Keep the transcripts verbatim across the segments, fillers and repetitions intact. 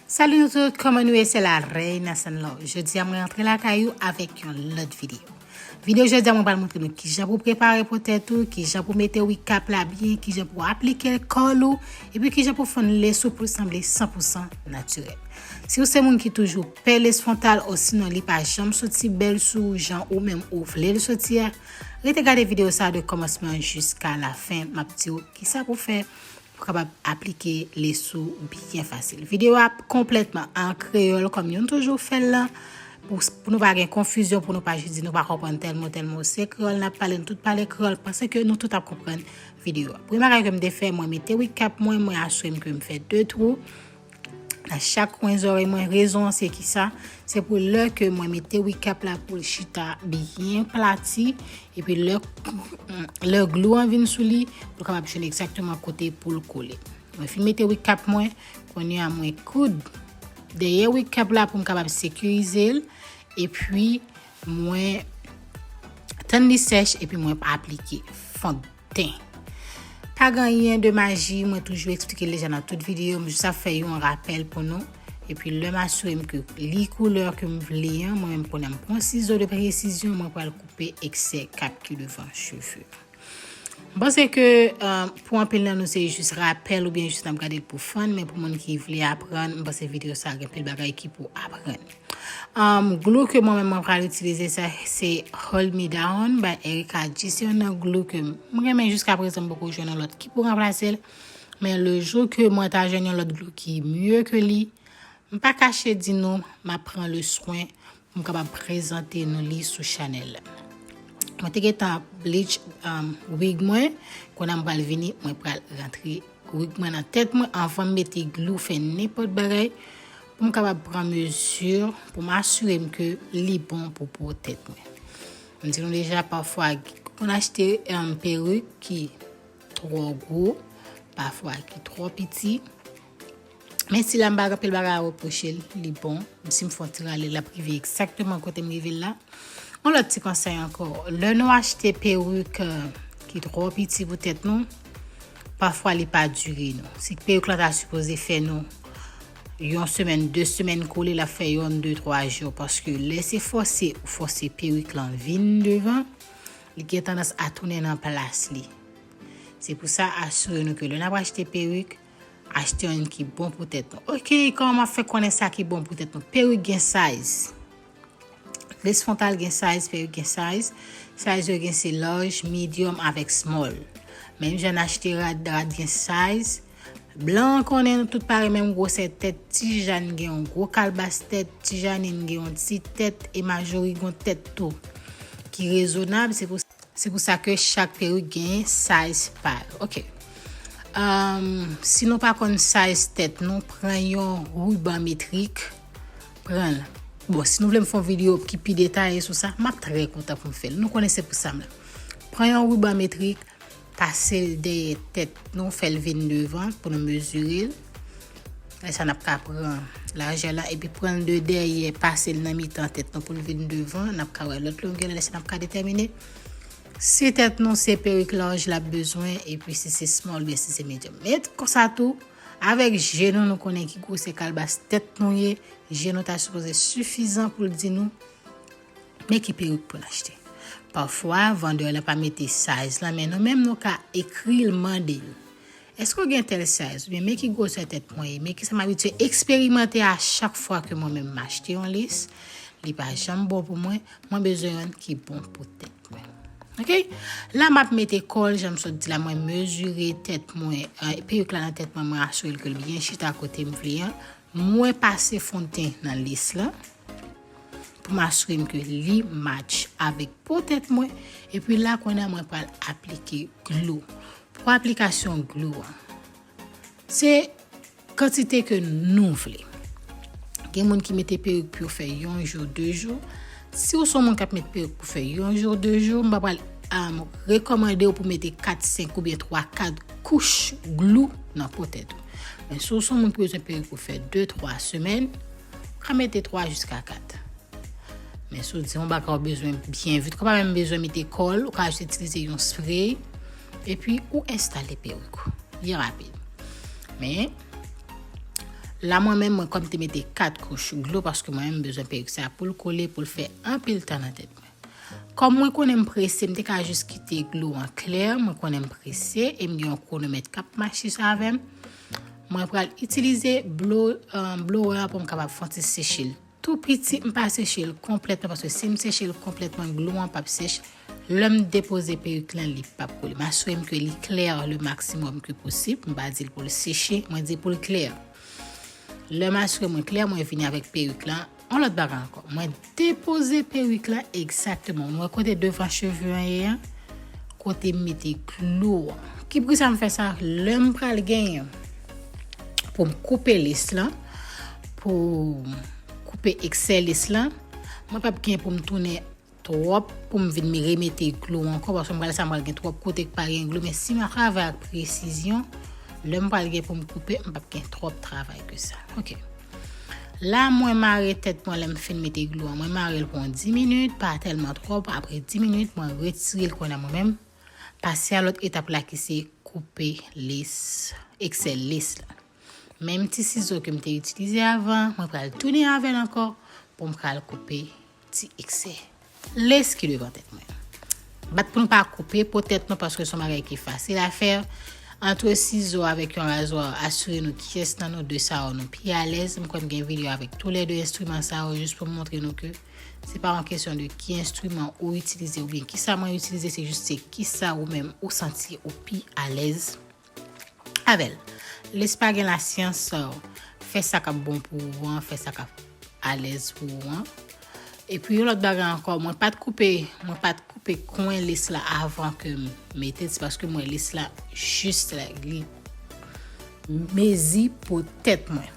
Salut nou tout, kòman nou ye? Se la Reina Sanlo. Jodi a mwen antre lakay ou avèk yon lòt videyo. Videyo jodi a mwen pral montre nou kijan pou prepare po tèt ou, kijan pou mete wig cap la byen, kijan pou aplike l kòl ou, epi kijan pou fonn lace ou pou l sanble san pou san natirèl. Si w se moun ki toujou pè lace frontal osinon li pa janm soti bèl sou ou jan ou menm ou vle l soti a, rete gade videyo sa a de kòmansman jiska lafen, m ap di w kisa pou fè pou kapab aplike lace ou byen fasil. Videyo a konplètman an kreyòl kòm nou toujou fè l lan, pou, pou nou pa gen konfizyon, pou nou pa jis di nou pa konprann tèl mo, tèl mo. Se kreyòl n ap pale, nou tout pale kreyòl, panse ke nou tout ap konprann videyo a. Premye bagay ke m te fè, mwen mete wig cap mwen, mwen asire m ke m fè de twou nan chak kwen zòrèy mwen. Rezon an se kisa? Se pou lè ke mwen mete wig cap la pou l chita byen plati, epi lè, lè glou an vin sou li, pou l kapab jwenn egzakteman kote pou l kole. Mwen fin mete wig cap mwen, kounye a mwen koud dèyè wig cap la pou m kapab sekirize l, epi mwen tann li sèch, epi mwen aplike fon ten. Pa gen anyen de maji, mwen toujou eksplike l deja nan tout videyo, m jis ap fè yon rapèl pou nou. Epi lè m asire m ke li koulè ke m vle an, mwen menm kounye a m pran sizo de presizyon, mwen pral koupe eksè cap ki devan cheve. M panse ke, euh, pou anpil nan nou se jis rapèl oubyen jis n ap gade l pou fun, men pou moun ki vle aprann, m panse videyo sa a gen pil bagay ki pou aprann. Um, glou ke mwen menm mwen pral itilize sa, se Hold Me Down by Erica G. Se youn nan glou ke m renmen jiska prezan, m poko jwenn yon lòt ki pou ranplase l. Men le jou ke mwen ta jwenn yon lòt glou ki mye ke li, m pa kache di nou, m ap pran le swen pou m kapab prezante nou li sou chanèl la. Mwen te gentan bleach, um, wig mwen, kounye a m pral vini, mwen pral rantre wig mwen nan tèt mwen anvan m mete glou, fè nenpòt bagay, pou m kapab pran mezi, pou m asire m ke li bon pou po tèt mwen. M di nou deja, pafwa, konn achte, um, perik ki twò gwo, pafwa ki twò piti. Men sila m pa gen anpil bagay a repwoche l, li bon. Si m fè yon ti rale, l ap rive egzakteman kote m rive l la. Yon lòt ti konsèy ankò, lè nou achte perik, euh, ki twò piti pou tèt nou, pafwa li pa dire nou. Si perik lan ta sipoze fè nou yon semèn, de semèn kole, l ap fè yonn, de, twa jou, paske lè se fòse ou fòse perik lan vin devan, li gen tandans a tounen nan plas li. Se pou sa, asire nou ke lè n ap achte perik, achte youn ki bon pou tèt nou. Ok, kòman m ap fè konnen sa ki bon pou tèt nou? Perik gen size. Lace frontal gen size, perik gen size. Size yo gen se large, medium avèk small. Menm jan n achte rad, rad gen size. Blan an konnen nou tout parèy menm gwosè tèt, Tijàn gen yon gwo kalbas tèt, Tijanin gen yon ti tèt, e Majori gen yon tèt tou ki rezonab. Se pou, se pou sa ke chak perik gen size pa l. Ok. Um, si nou pa konn size tèt nou, pran yon riban metrik, pran l. Bon, si nou vle m fè yon videyo ki pi detaye sou sa, m ap trè kontan pou m fè l. Nou konnen se pou sa m la. Pran yon riban metrik, pase l dèyè tèt nou, fè l vin devan pou nou mezire l. Lè sa n ap ka pran lajè la, epi pran l de dèyè, pase l nan mitan tèt nou pou l vin devan. N ap ka wè lòt longè la, lè sa n ap ka detèmine si tèt nou se perik large l ap bezwen, epi si se small oubyen si se medium. Men konsa tou, avèk je nou, nou konnen ki gwosè kalbas tèt nou ye, je nou ta sipoze sifizan pou l di nou men ki perik pou n achte. Pafwa, vandè la pa mete size lan, men nou menm nou ka ekri l, mande l. Èske w gen tèl size? Oubyen men ki gwosè tèt mwen ye? Men kisa m abitye eksperimante a chak fwa ke mwen menm m achte yon lace? Li pa janm bon pou mwen. Mwen bezwen youn ki bon pou tèt mwen. Ok? La m ap mete kòl, jan m sot di la, mwen mezire tèt mwen, euh, perik la nan tèt mwen, mwen asire l ke l byen chita kote m vle an. Mwen pase fon ten nan lace lan pou m asire m ke li match avèk po tèt mwen. Epi la, kounye a mwen pral aplike glou. Pou aplikasyon glou an, se kantite ke nou vle. Gen moun ki mete perik pou yo fè yon jou, de jou. Si w se yon moun k ap met perik pou fè yon jou, de jou, m pa pral, um, rekòmande w pou mete kat, senk oubyen twa, kat kouch glou nan po tèt ou. Men si w se yon moun ki bezwen perik pou fè de, twa semèn, ou ka mete twa jiska kat. Men si w di yon bagay ou bezwen byen vit, ou pa menm bezwen mete kòl, ou ka jis itilize yon spray, epi ou enstale perik ou. Li rapid. Men, La mwen menm, mwen kòm te mete kat kouch glo paske mwen menm m bezwen perik sa pou l kole, pou l fè anpil tan nan tèt mwen. Kòm mwen konnen m prese, m te ka jis kite glo an klè, mwen konnen m prese e m gen yon kwonomèt k ap mache sa avè m. Mwen pral itilize blo, uh, blower pou m kapab fè yon ti seche l. Tou piti, m pa seche l konplètman, paske si m seche l konplètman, glo an p ap sèch. Lè m depoze perik lan, li p ap kole. M asire m ke li klè le maksimòm ke posib. M pa di l pou l seche, mwen di pou l klè. Lè m asire mwen klè, mwen vini avèk perik lan. Yon lòt bagay ankò. Mwen depoze perik lan egzakteman. Nou wè kote devan cheve an ye an? Kote m mete glo an. Ki pri sa m fè sa? Lè m pral genyen pou m koupe les lan, pou m koupe eksè les lan, mwen p ap gen pou m tounen twòp pou m vin remete glo ankò, paske m pral sa m pral gen twòp kote k pa gen glo, men si m travay ak presizyon, lè m pral gen pou m koupe, m p ap gen twòp travay ke sa. Ok. La, mwen mare tèt mwen lè m fin mete glo an. Mwen mare l pou yon dis minit, pa tèlman twòp. Apre dis minit, mwen retire l kounye a mwen menm. Pase a lòt etap la ki se koupe les, eksè les la. Menm ti sizo ke m te itilize avan, mwen pral tounen avè l ankò pou m pral koupe ti eksè les ki devan tèt mwen. Bat pou nou pa koupe po tèt nou paske se yon bagay ki fasil a fè. Antre sizo avèk yon razwa, asire nou kyès nan nou de sa yo nou pi alèz. M kwè m gen videyo avèk toulède enstriman sa yo jis pou m montre nou ke se pa yon kesyon de ki enstriman ou itilize oubyen kisa mwen itilize, se jis se kisa ou menm ou santi ou pi alèz avè l. Les pa gen lasyans, uh, fè sa k ap bon pou ou an, fè sa k ap alèz pou ou an. Epi yon lòt bagay ankò, mwen pa t koupe, mwen pa t koupe kwen les la avan ke m mete l, se paske mwen les la jis la, li mezi po tèt mwen.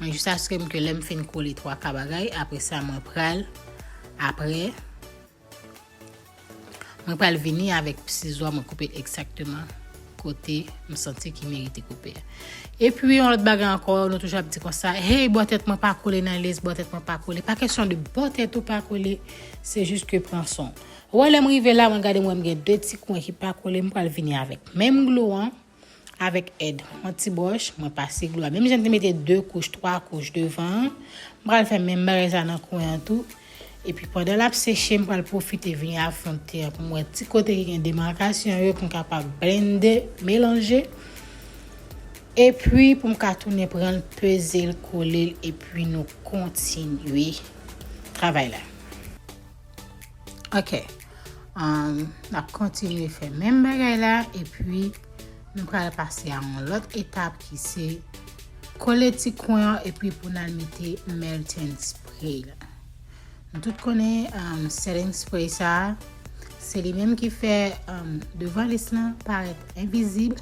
Mwen jis asire m ke lè m fin kole twa ka bagay, apre sa mwen pral, apre, mwen pral vini avèk sizo a, mwen koupe l egzakteman kote m santi ki merite koupe a. Epi, yon lòt bagay ankò, nou toujou ap di konsa, hey, bò tèt mwen pa kole nan les, bò tèt mwen pa kole. Pa kesyon de bò tèt ou pa kole, se jis ke pran swen w. Ou wè, lè m rive la, mwen gade, mwen, m gen de ti kwen ki pa kole, m pral vini avèk menm glo an, avèk èd yon ti bwòch, mwen pase glo a. Menm jan m te mete de kouch, twa kouch devan an, m pral fè menm bagay sa nan kwen an tou. Epi pandan l ap seche, m pral pwofite vini avèk yon tè pou m wè ti kote ki gen demakasyon yo, pou m kapab blende, melanje. Epi pou m ka tounen pran l, peze l, kole l, epi nou kontinye travay la. Ok. Um, n ap kontinye fè menm bagay la, epi nou pral pase a yon lòt etap ki se kole ti kwen an, epi pou n al mete melting spray la. Nou tout konnen, um, setting spray sa, se li menm ki fè, um, devan les lan parèt envizib,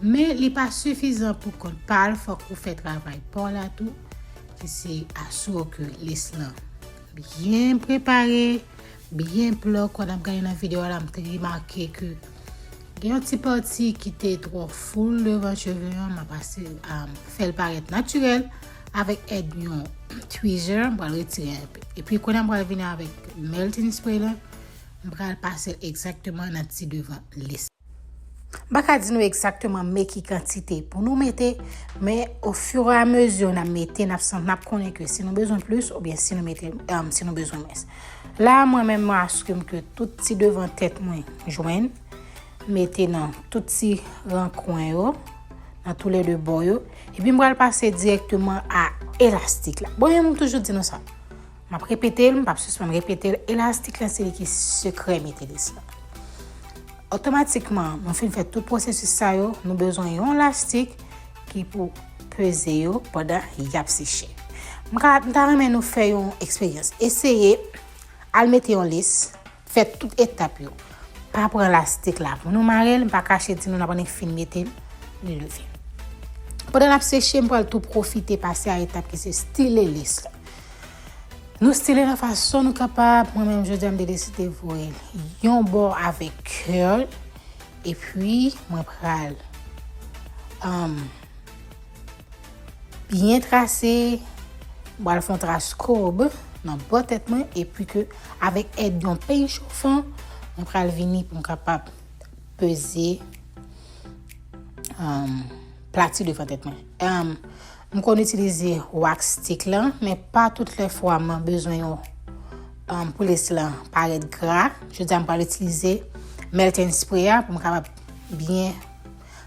men li pa sifizan pou kont pa l, fòk ou fè travay pa w la tou, ki se asire ke les lan byen prepare, byen pwòp. Kòm n ap gade nan videyo a la, m te remake ke gen yon ti pati ki te twò full devan cheve an, m ap pase, um, fè l parèt natirèl avèk èd yon tweezer, m pral retire enpe. Epi kounye a m pral vini avèk melting spray la, m pral pase l egzakteman nan ti devan les. M pa ka di nou egzakteman men ki kantite pou nou mete, men ofiramezi n ap mete, n ap san-, n ap konnen ke si nou bezwen plis oubyen si nou mete, um, si nou bezwen mwens. La, mwen menm, mwen asire m ke tout ti devan tèt mwen jwenn, mete nan tout ti rankwen yo, nan toulède bò yo, epi m pral pase dirèkteman a elastik la. Bon, m toujou di nou sa. M ap repete l, m p ap sispann repete l, elastik la se li ki sekrè mete les lan. Otomatikman, nou fin fè tout pwosesis sa yo, nou bezwen yon lastik ki pou peze yo pandan y ap seche. M ka, m ta renmen nou fè yon eksperyans. Eseye al mete yon les, fè tout etap yo. Pa pran lastik la pou nou mare l, m pa kache di nou n ap annik fin mete l, li leve. Pandan n ap seche, m pral tou pwofite pase a etap ki se style les la. Nou style nan fason nou kapab. Mwen menm, jodi a, m te deside voye l yon bò avèk curl. Epi, mwen pral, um, byen trase. Mwen pral fè yon tras koub nan bò tèt mwen. Epi ke, avèk èd yon peny chofan, mwen pral vini pou m kapab peze, um, plati devan tèt mwen. Um, M konn itilize wax stick lan, men pa tout lè fwa mwen bezwen yon um, pou lace lan parèt gra. Jodi a m pral itilize melt and spray a pou m kapab byen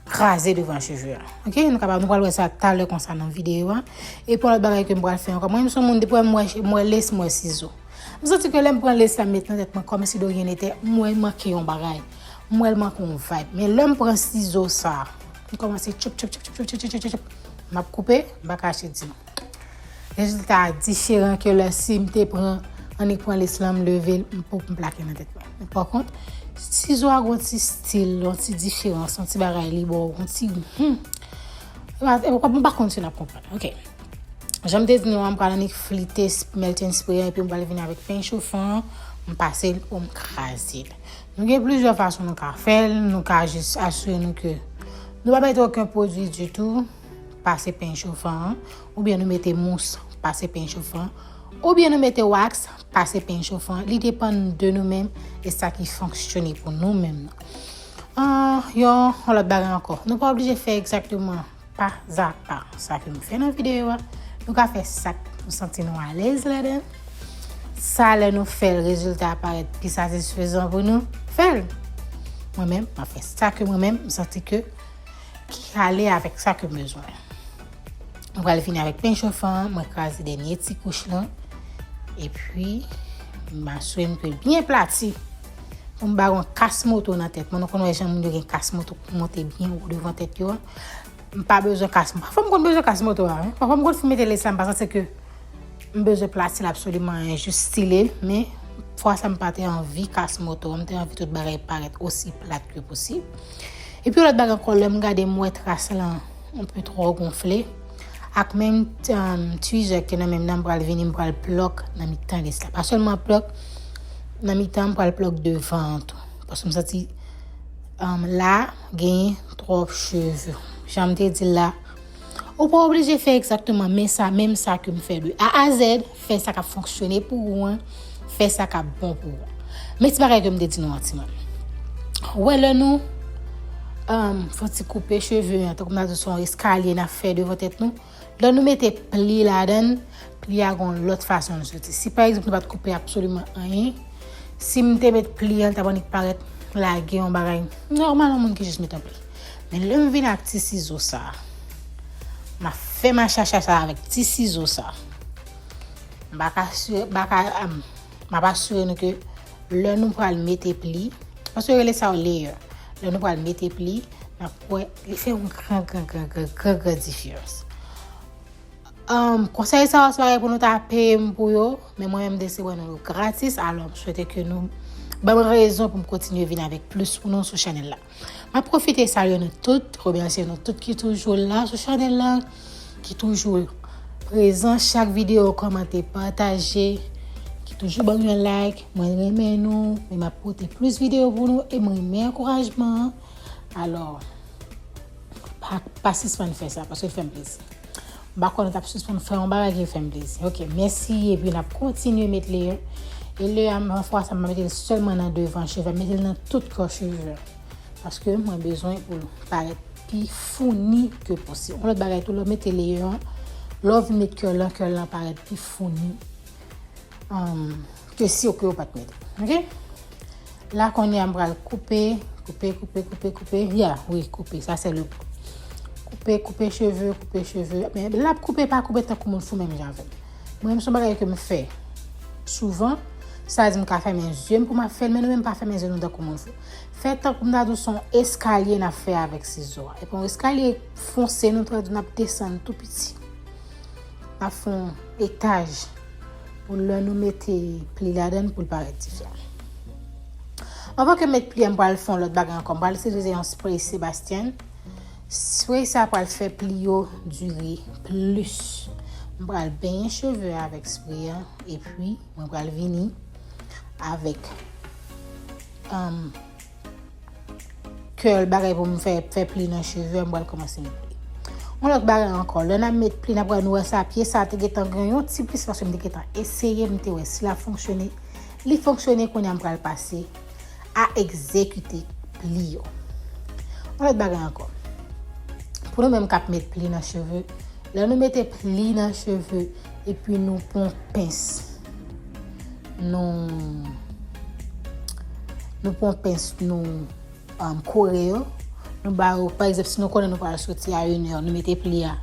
kraze devan cheve a. Ok, nou kapab, nou pral wè sa talè konsa nan videyo a. Epi yon lòt bagay ke m pral fè ankò. Mwen menm se yon moun depi m wè, m wè lace, m wè sizo. M santi ke lè m pran lace la m met nan tèt mwen kòmsi de ryen nete, m wè l manke yon bagay. M wè l manke yon vibe. Men lè m pran sizo sa, m kòmanse tchoup, tchoup, tchoup, m ap koupe, m pa ka achte di nou. Rezilta a diferan ke lè si m te pran, annik pran lace lan, m leve l, m pou m plake nan tèt mwen. Men pa kont, sizo a gon ti stil, yon ti diferans, yon ti bagay li ba w, yon ti, hmm. E pa, e pa, m pa konn si n ap konprann. Ok. Jan m te di nou an, m pral annik flite s- melt and spray an, epi m pral vin avèk peny chofan an, m pase l ou m kraze l. Nou gen plizyè fason nou ka fè l, nou ka jis asire nou ke nou pa mete okenn pwodui ditou, pase peny chofan an, oubyen nou mete mous, pase peny chofan, oubyen nou mete wax, pase peny chofan. Li depann de nou menm e sa ki fonksyone pou nou menm nan. Ah, yon, yon lòt bagay ankò. Nou pa oblije fè egzakteman pa a pa sa ke m fè nan videyo a. Nou ka fè sa k nou santi nou alèz ladan. Sa lè nou fè l, rezilta a parèt pi satisfezan pou nou, fè l. Mwen menm, m ap fè sa ke mwen menm, m santi ke ki ale avèk sa ke m bezwen. Mwen pral fini avèk peny chofan an, mwen kraze dènye ti kouch lan. Epi, m asire m ke l byen plati. Pou m pa gon kas moto nan tèt mwen. Nou konn wè jan moun yo gen kas moto ki monte byen wo devan tèt yo a. M pa bezwen kas moto. Pafwa m konn bezwen kas moto a, wi. Pafwa m konn fin mete lace la, m pa santi ke m bezwen plati l absoliman, jis style l, men fwa sa m pa te anvi kas moto, m te anvi tout bagay parèt osi plat ke posib. Epi yon lòt bagay ankò, lè m gade m wè tras lan yon pe twò gonfle, ak menm um, tweezer ke nan men m nan, m pral vini, m pral plòk nan mitan lace la. Pa sèlman plòk nan mitan, m pral plòk devan an tou. Paske m santi um, la genyen twòp cheve. Jan m te di l la, ou pa oblije fè egzakteman men sa, menm sa ke m fè de A a Z, fè sa k ap fonksyone pou ou an, fè sa k ap bon pou ou. Men ti bagay ke m te di nou an, timoun. Ou wè lè nou um, fè ti koupe cheve an, tankou m ta di se yon eskalye n ap fè devan tèt nou, lè nou mete pli ladan l, pli a gon lòt fason l soti. Si pa egzanp nou pa t koupe absoliman anyen, si m te met pli an, l t ap annik parèt lage yon bagay nòmal yon moun ki jis met yon pli. Men lè m vin ak ti sizo sa, m ap fè machacha sa avèk ti sizo sa. M pa ka asire, m pa ka, um, m ap asire nou ke lè nou pral mete pli, paske yo rele sa yo layer. Lè nou pral mete pli, n ap wè li fè yon gran, gran, gran, gran, gran, gran diferans. Um, konsèy sa yo se bagay pou nou ta peye m pou yo, men mwen menm m deside ban nou yo gratis, alò m swete ke nou ban m rezon pou m kontinye vin avèk plis pou nou sou chanèl la. M ap pwofite salye nou tout, remèsye nou tout ki toujou la sou chanèl la, ki toujou prezan chak videyo, kòmante, pataje, ki toujou ban m yon like. Mwen renmen nou, men m ap pote plis videyo pou nou e mwen renmen ankourajman an. Alò, pa, pa sispann fè sa, paske l fè m plezi. M pa kwè nou t ap sispann fè yon bagay ki fè m plezi. Ok, mèsi, epi n ap kontinye met layer. E layer a, fwa sa, m pa mete l sèlman nan devan cheve, m mete l nan tout kò cheve. Paske mwen bezwen pou l parèt pi founi ke posib. Yon lòt bagay tou, lè w mete layer an, lè w vin met curl lan, curl lan parèt pi founi um, ke si ke w pa t mete. Ok? La, kounye a, m pral koupe, koupe, koupe, koupe, koupe. Ya, wi, koupe. Sa, se le koupe, koupe cheve, koupe cheve. Men l ap koupe, pa koupe tankou moun fou menm jan avè m. Mwen menm, se yon bagay ke m fè souvan. Sa di m ka fèmen zye m pou m ap fè l, men nou menm pa fèmen zye nou tankou moun fou. Fè tankou m ta di w se yon eskalye n ap fè avèk sizo a. Epi yon eskalye fonse, nou ta di n ap desann tou piti. N ap fè yon etaj pou lè nou mete pli ladan l pou l parèt diferan. Anvan ke m met pli a, m pral fè yon lòt bagay ankò. M pral itilize yon spray Sebastian. Spray sa pral fè pli yo dire plis. M pral benyen cheve avèk spray an, epi mwen pral vini avèk um, curl bagay pou m fè, fè pli nan cheve, m pral kòmanse met pli. Yon lòt bagay ankò, lè n ap met pli, n ap wè nou wè sa, pye sa te gentan gen yon ti plis paske m te gentan eseye, m te wè si l ap fonksyone. Li fonksyone, kounye a m pral pase a egzekite pli yo. Yon lòt bagay ankò. Pou nou menm k ap met pli nan cheve, Lè nou mete pli nan cheve, epi nou pran pens, nou, nou pran pens, nou um, kore yo, nou ba yo, pa egzanp, si nou konnen nou pral soti a inè, nou mete pli a,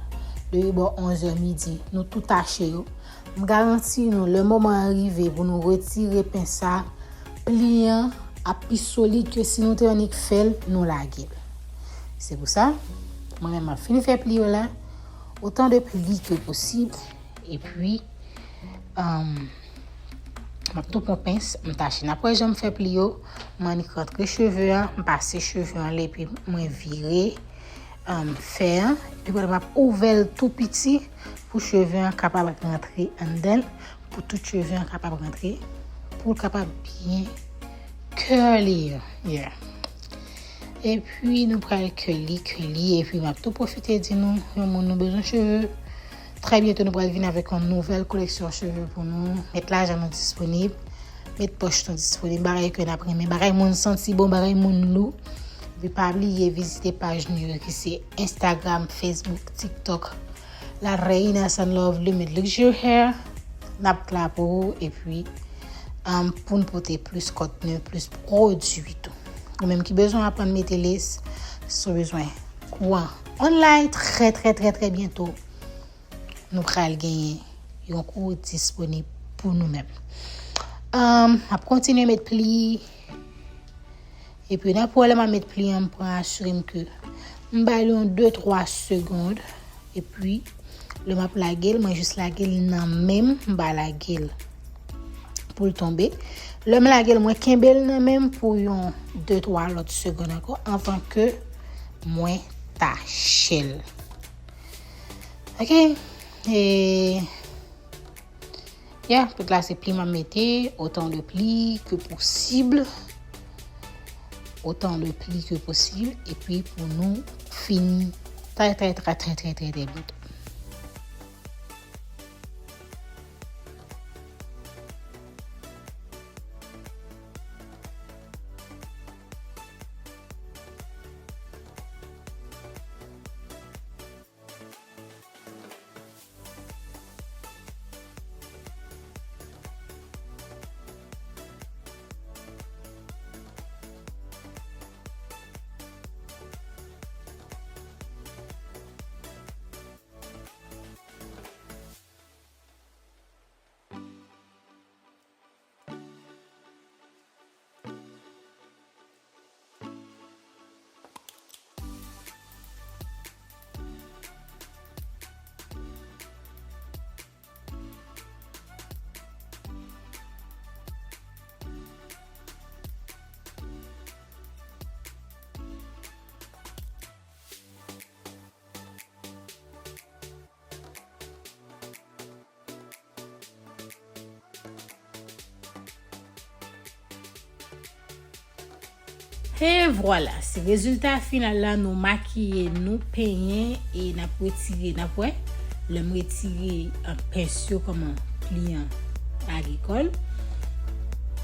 depi bò onzè midi, nou tou tache yo. M garanti nou, lè moman an rive pou nou retire pens sa, pli an ap pi solid ke si nou te annik fè l, nou lage l. Se pou sa, mwen menm, m ap fini fè pli yo la, otan de pli ke posib, epi, um, m ap tou pran pens, m tache. N ap wè jan m fè pli yo, m annik rantre cheve a, m pase cheve an la, epi mwen vire, um, fè an, epi m ap ouvè l tou piti pou cheve an kapab rantre anndan l, pou tout cheve an kapab rantre, pou l kapab byen curly, yeah. Epi nou pral curly, curly, epi m ap tou pwofite di nou, yon moun nou bezwen cheve, trè byento nou pral vin avèk yon nouvèl koleksyon cheve pou nou, met lajan nou disponib, met pòch nou disponib, bagay ke n ap renmen, bagay moun santi bon, bagay moun lou. Epi pa bliye vizite paj nou yo ki se Instagram, Facebook, TikTok, La Reina Sunlove Limit Luxury Hair. N ap la pou ou, epi, um, pou n pote plis kontni, plis pwodui tou. Ou menm ki bezwen aprann mete lace, si w bezwen kou an online, trè, trè, trè, trè byento, nou pral genyen yon kou disponib pou nou menm. Um, m ap kontinye met pli. Epi, n ap wè lè m ap met pli an, m pran asire m ke m ba l yon de, twa segonn. Epi, lè m ap lage l, mwen jis lage l nan men m, m pa lage l pou l tonbe. Lè m lage l, mwen kenbe l nan men m pou yon de, twa lòt segonn ankò, anvan ke mwen tache l. Ok? E, yeah, pou klase pli m ap mete, otan de pli ke posib. Otan de pli ke posib. Epi pou nou fini trè, trè, trè byento. E vwala, se rezilta final la, nou makiye, nou penyen e n ap retire, n ap wè. Lè m retire, an, pens yo, kòman pli an lage kò l.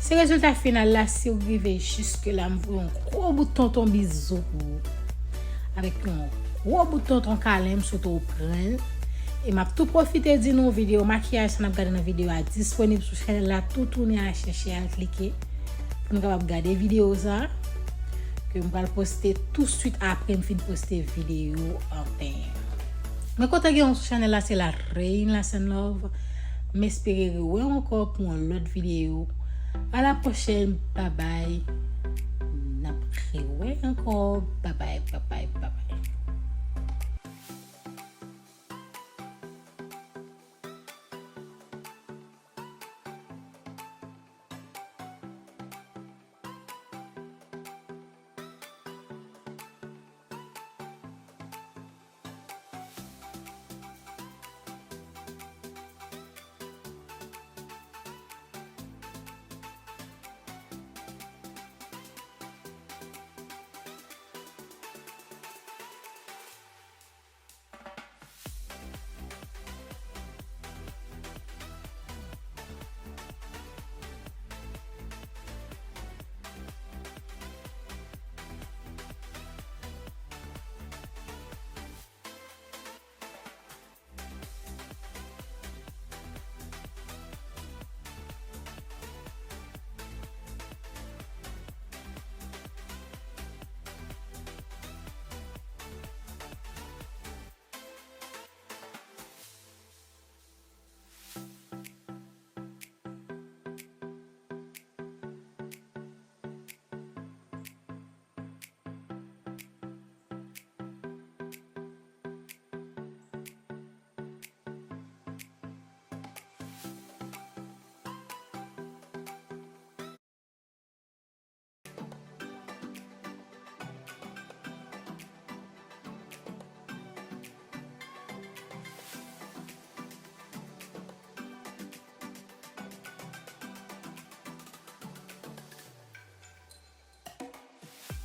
Se rezilta final la, si w rive jiske la, m voye yon gwo bout tonton bizou pou ou. Avèk yon gwo bout tonton kalen, m swete w pran l. E m ap tou pwofite di nou, videyo makiyaj sa n ap gade nan videyo a disponib sou chanèl la tou tounen, al chèche, al klike pou nou kapab gade videyo sa ke m pral poste touswit apre m fin poste videyo an penyen. Mwen kontan gen w sou chanèl la, se La Reine La Scène Love. M espere rewè w ankò pou yon lòt videyo. A la pwochèn, babay. N ap rewè ankò. Babay, babay, babay.